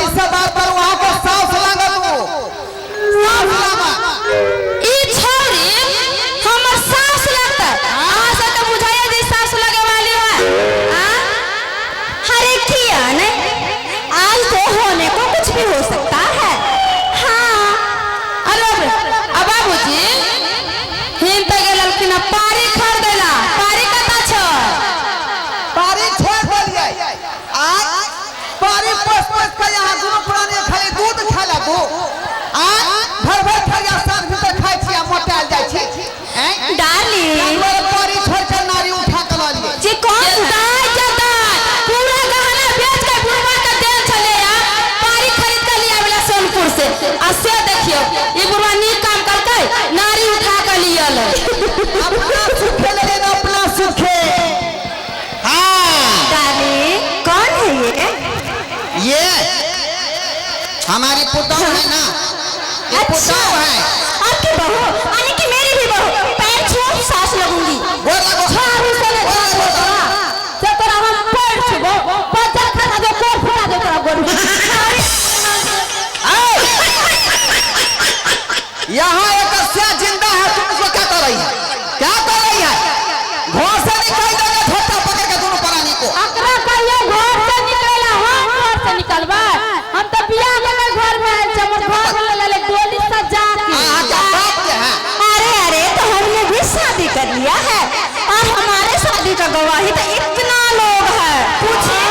तमीज से बात करू, अहाँके साउस लागत ओ। साउस लागत। ई छौरी हमर सास लगतै। अहाँ सबके बुझाइए जे ई सास लगे वाली है आ? अरे किया नहीं, आज तो होने को कुछ भी हो सकता है। हाँ। अरे अब बाबूजी हिन तऽ गेलखिन पारी खरीदेला। पारी कतऽ छै? पारी छोड़ देलियै। आय पारी पोस पोस के यहाँ दुनू प्राणी खाली दूध खाय लागू। आय भर भर थरिया साँझ भीतर खाइ छी आ मोटायल जाइ छी। आँय? डार्लिंग। जानवर पारी छोड़ के नारी उठा के लऽ लियै। जी कौन है? दाय के दाय पूरा गहना बेच के बुढ़वा के देल छलै आ पारी खरीद के लिया वाला सोनपुर से। आ से देखियो ई बुढ़वा नीक काम करतै, नारी उठा के लियल। अपना सुखे ले लेना, अपना सुखे। हाँ। डार्लिंग कौन है ये? ये हमारी पुतहु है ना। ये अच्छा। पुतहु है। आपकी बहू, यानी कि मेरी भी बहू। पैर छुओ, सास लगूंगी। गोर लगो। झाड़ू से ले गोर लगो। तोरा से तोरा हम पैर छुबो, बच्चा खा दो, कोर फुटा दो तोरा गोर। यहाँ एक अस्या जिंदा है, तुम उसको क्या कर रही है? क्या कर रही है? घर से निकाल दोगे झोटा पकड़ के दोनों प्राणी को। अकरा कहियो घर से निकलेला, हम घर से निकलबा? हम तो बियाह के घर में आयल छी, हमर घर में ले ले डोली सजा के। अहाँ के बाप के है। अरे अरे तो हमने भी शादी कर लिया है और हमारे शादी का गवाही तो इतना लोग है। पूछिए।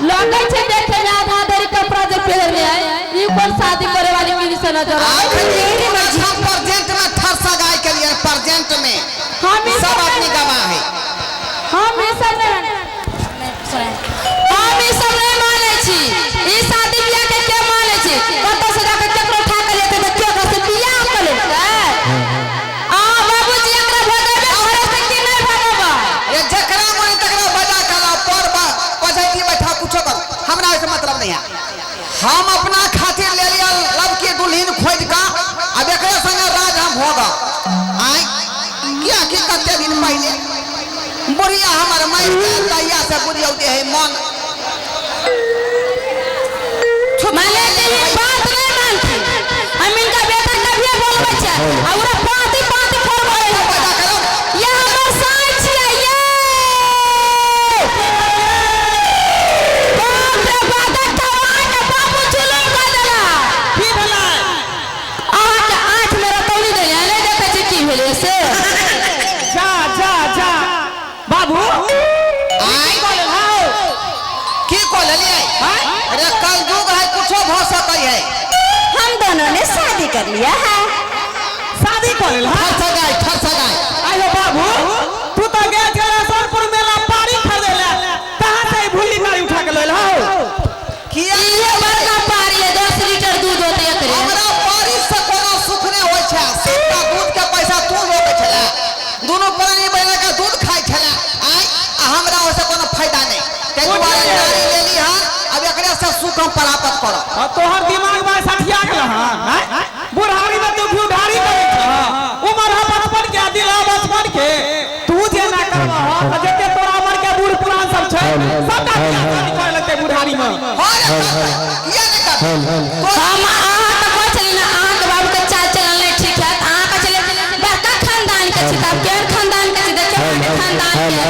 लगै छै देखे में आधा धरी कपड़ा जे पहिरले है, ई कोन शादी करे वाली मिली से नजर आवे? मेरी मर्जी। हम प्रेजेंट में थर सगाई के लिए प्रेजेंट में हम ई सब आदमी गवाह है। हम ई सब नहीं, हम ई सब नहीं मानै छी। ई शादी बियाह के के मानै छी? कतौ से जाके केकरो उठा के लेते तऽ केओ से बियाह कर लेतै? आ बाबूजी एकरा भगेबै घरे से कि नहीं भगेबै? ये जकरा मन तकरा बजा के लाओ, पर पछैती बैठा कुछो कर, हमरा ओहिसे मतलब नहीं है। हम अपना खातिर ले लिया लब के दुल्हन खोज का, अब एकरे संगे राज हम भोगब। आय किया कि कते दिन पहले बुढ़िया हमर मरि गेल, तहिया से बुझियौ जे है मन माने कि ई बात नहीं मानती। हम इनका बेटा कभिए बोलबै छै आ ओकरा पाँति पाँति फोड़बै है। बजा के लाओ। ये हमर साई छियै ये। बाप रे बाप, देखो अहाँके बाबू जुलुम कऽ देला। की भेलै? अहाँके आँखि में रतौनी देले, नहि देखै छी की भेलै से। जा जा जा बाबू। आय की कहल की कहलियै? अरे कल युग है, कुछो भऽ सकै है। हम दोनों ने शादी कर लिया है। शादी कर लेल? थर सगाई, थर सगाई। आयो बाबू, तू तो गेल छे सोनपुर मेला पारी खरीदे ले, कहाँ से ई भुल्ली नारी उठा के लेल हो? किया? इहे बड़का पारी है, 10 लीटर दूध होतै एकरे। हमरा पारी से कोनो सुख नहि होइ छै। सबटा दूध के पैसा तू रोकै छले, दुनू प्राणी बहिन के दूध खाइ छले। आय आ हमरा ओहिसे कोनो फायदा नहि, ताहि दुआरे नारी लेली हन, अब एकरे से सुख हम प्राप्त करब। आ तोहर दिमाग में सठिया गेल हन? बुढ़ारी में तू बुढ़ारी करै छ, उमर है बचपन के, दिल है बचपन के। तू जे ना करबह त जते तोरा उमर के बूढ़ पुरान सब छै सबटा बियाह शादी करे लगतै बुढ़ारी में। हँ रे, करतै, किया नहि करतै? हम अहाँ तऽ कहै छलियै ने अहाँके बाबूके चाल चलन नहि ठीक है, अहाँ कहै छलियै बड़का खानदान के छी, तऽ आब केहन खानदान के छी देखियौ। अहाँके खानदान के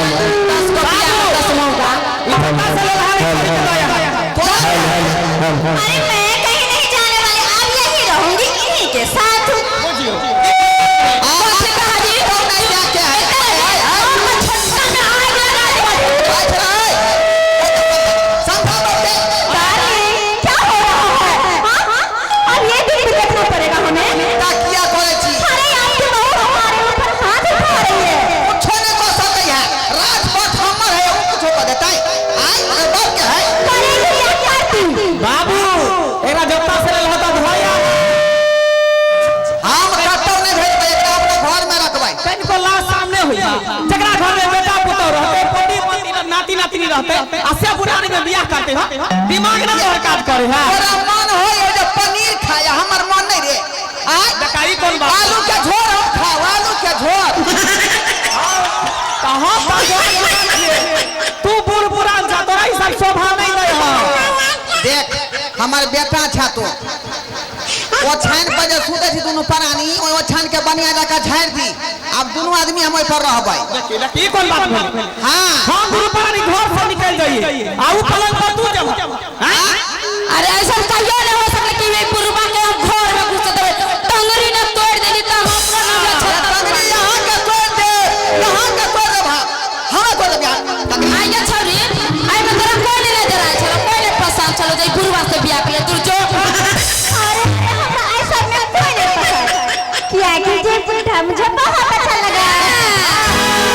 10 गो बियाह 10 मौका। ई कत्ता से लेल हारी खरीद के लऽ आया? अरे मैं कहीं नहीं जाने वाली, अब यही रहूंगी इन्हीं के साथ। बुझियो। कथी कहली? नहीं जाके है। छोटका में आगि लगा देबै। बैठ रहे। समझा बाटे। डार्लिंग क्या हो रहा है? हाँ? अब ये भी देखना पड़ेगा हमें। ता किया करै छी? अरे आपकी बहू हमारे ऊपर हाथ उठा रही है। कुछो नहीं कह सकै है। राजपाट हमर है, ओ कुछो कह देतै। आय अगर बाप के है। करेगी या करती? बाबू एकरा जत्ता से लेल होता धोया। हम कतौ नहि भेजबै, एकरा अपना घर में रखबै। तनिको लाश सामने होई बा, जकरा घर में बेटा पुतोह रहते, पोती पोती नाती नातिनी रहते, आ से बुढ़ारी में बियाह करते हो, दिमाग ना तोहर काज करे है। तोरा मन होय जे पनीर खाय, हमर मन नहीं रे। आय दकारी कोन बात? आलू के झोर हम खाओ, आलू के झोर। तऽ हम तऽ जवान छियै, तू बूढ़ पुरान छ, तोरा ई सब शोभा नहीं दै ह। देख देखा तो ओछाइन पर जे सुतै छी दुनू प्राणी, ओहि ओछाइन के बनिया जकाँ झाड़ि दी। आब दुनू आदमी हम ओहि पर रहबै। देखी देखी, ई कोन बात भेलै? हाँ। हम दुनू प्राणी घर से निकल जाइए आ ऊ पलंग पर तू जब? हाँ? अरे ऐसा कहियो नहीं हो सके कि वे बुढ़वा के हम घर में घुस देबै। टंगरी न तोड़ देली त हम अपना नाम ला छत्ता। टंगरी यहाँ के तोड़ दे, यहाँ के तोड़ दे भा, हमरा तोड़ दे यहाँ टंगरी। आइए छौरी, आई में तोरा कोई नहीं नजर आए छलो, कोई नहीं पसंद छलो जे बुढ़वा से बियाह के तू जो। अरे हमरा ऐसा में कोई नहीं पसंद, किया कि जे बूढ़ा मुझे बहुत अच्छा लगा।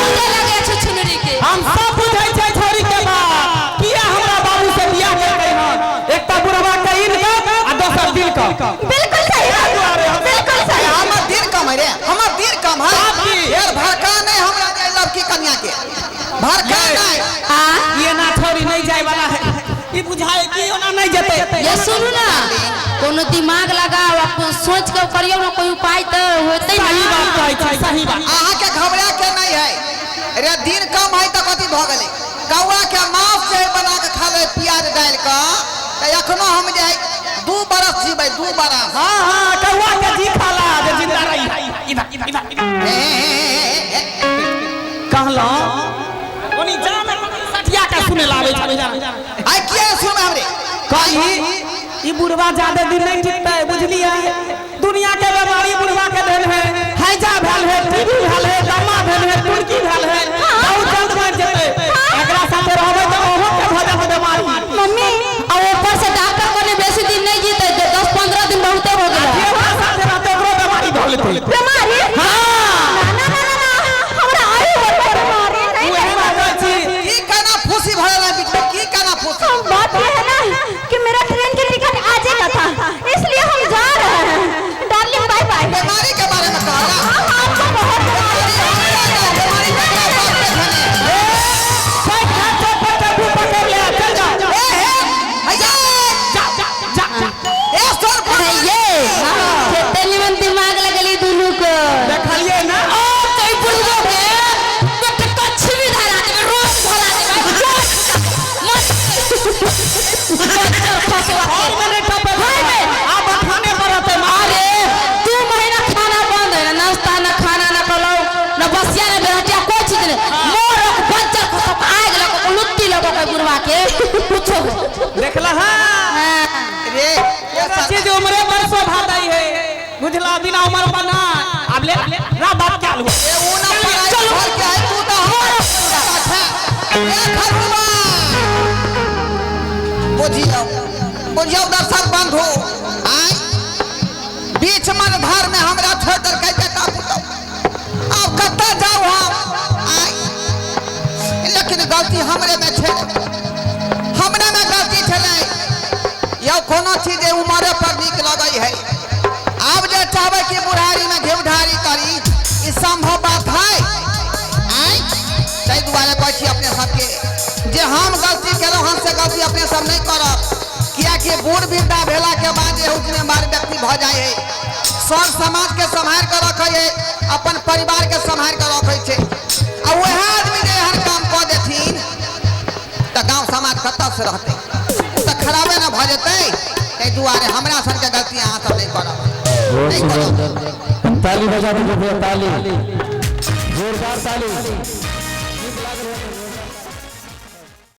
मुझे लगे छो छुनरी के। हम सब बुझै छै छोरी के बात, किया हमरा बाबू से बियाह केलकै हन। एकटा बुढ़वा के इनकम आ दोसर दिल का। बिल्कुल सही बात, बिल्कुल सही। हमर दिल कम है रे, हमर दिल कम है। बाप की। यार भड़का नहीं हमरा जे लड़की कन्या के भड़का नहीं। आ ये ना छोरी नहीं जाए वाला है, ई बुझाए कि ओना नहीं जेतै। ये सुनू ना, कोनो दिमाग लगाओ, अपन सोच के करियो ना, कोई उपाय तो होतै ना। सही बात कहै छै, सही बात। अहाँ के घबरा के नहीं है रे, दिन कम है तो कथी भऽ गेलै? कौआ के मांस जे बना के खा ले प्याज डालि के, तऽ एखनो हम जे है 2 बरस जीबै, 2 बरस। हाँ हाँ, कौआ के जी खाला जे जिंदा रही। इधर इधर इधर इधर। हे, हे, हे, हे, हे। कहलौं ओनी जान सठिया के सुने लाबै छै। आइ किया सुनबै हमरे? कही ई बुढ़वा ज्यादा दिन नहीं टिकतै, बुझलियै? दुनिया के बीमारी बुढ़वा के देल है, हैजा भेल है, टीबी भेल है, दमा भेल है, तुर्की भेल है, बहुत जल्द मर जेतै। एकरा साथे रहबै तऽ ओहो के भऽ जेतै बीमारी। मम्मी और ऊपर से डॉक्टर कोने बेसी दिन नहीं जीते, 10-15 दिन बहुते हो गेल। एकरा साथे रहतै ओकरो बीमारी भऽ जेतै। बीमारी? हाँ। ना ना ना ना, हमरा आयु पर बीमारी नहीं। उहे बात कहै छी। की केना फूसी भरल है बीच में, की केना फूसी? हम बात ये है ना कि मेरा ट्रेन की टिकट आज ही का था, इसलिए हम जा रहे हैं। डार्लिंग बाय बाय। बीमारी के बारे में कहला। हाँ, आपको बहुत बीमारी है। बीमारी केकरा बाप के धने? साइड घाट पर टेम्पू पकड़ ले, चल जा। ए हे भैया, जा जा जा जा। ए सर। अरे ये केते निमन दिमाग लगली दुनू को। देखलियै ना? ओ तो ई बुढ़बो के पेट कच्छ भी धरा देबै, रोज धरा देबै, रोज। मत बच्चा फसवा के। और मैंने टपे घर में। आब खाने पर रहतै। अरे 2 महीना खाना बंद है ना, नाश्ता ना खाना ना कलो ना बसिया ना बेहटिया कोई चीज नहीं। मोर बच्चा खसो आग लगो लुत्ती लगो के बुढ़वा के पूछो। देखला? हाँ। हाँ। रे ये एगो सर चीज उम्रे पर शोभा दै है, बुझला? बिना उम्र पर ना। आब ले रा बात क्या हुआ? ए ऊ ना पढ़ाई घर के है, तू तो हमर अच्छा ए खरुआ। बुझियो बुझियो दर्शक बंधु, आय बीच मन धार में हमरा छोड़ दर के बेटा पुतौ, आब कतऽ जाउ हम? आय लेकिन गलती हमरे में छै, हमरे में गलती छलै। यौ कोनो चीज जे उमरे पर नीक लगै है। आब जे चाहबै कि बुढ़ारी में घेवढारी करी, ई संभव बात है? आय ताहि दुआरे कहै छी अपने सबके जे हम गलती केलहुँ हन से गलती अपने सब नहीं करब, कियाकि बूढ़ वृद्धा भेला के बाद जे जिम्मेदार व्यक्ति भऽ जाइ है, सब समाज के सम्हारि कऽ रखै है, अपन परिवार के सम्हारि कऽ रखै छै। आ वएह आदमी जे एहन काम कऽ देथिन तऽ गाँव समाज कतऽ से रहतै? ओ तऽ खराबे ने भऽ जेतै। ताहि दुआरे हमरा सनके गलती अहाँ सब नहीं करब, बहुत नहीं करब। सुंदर, ताली बजा दीजिए भैया, ताली, जोरदार ताली।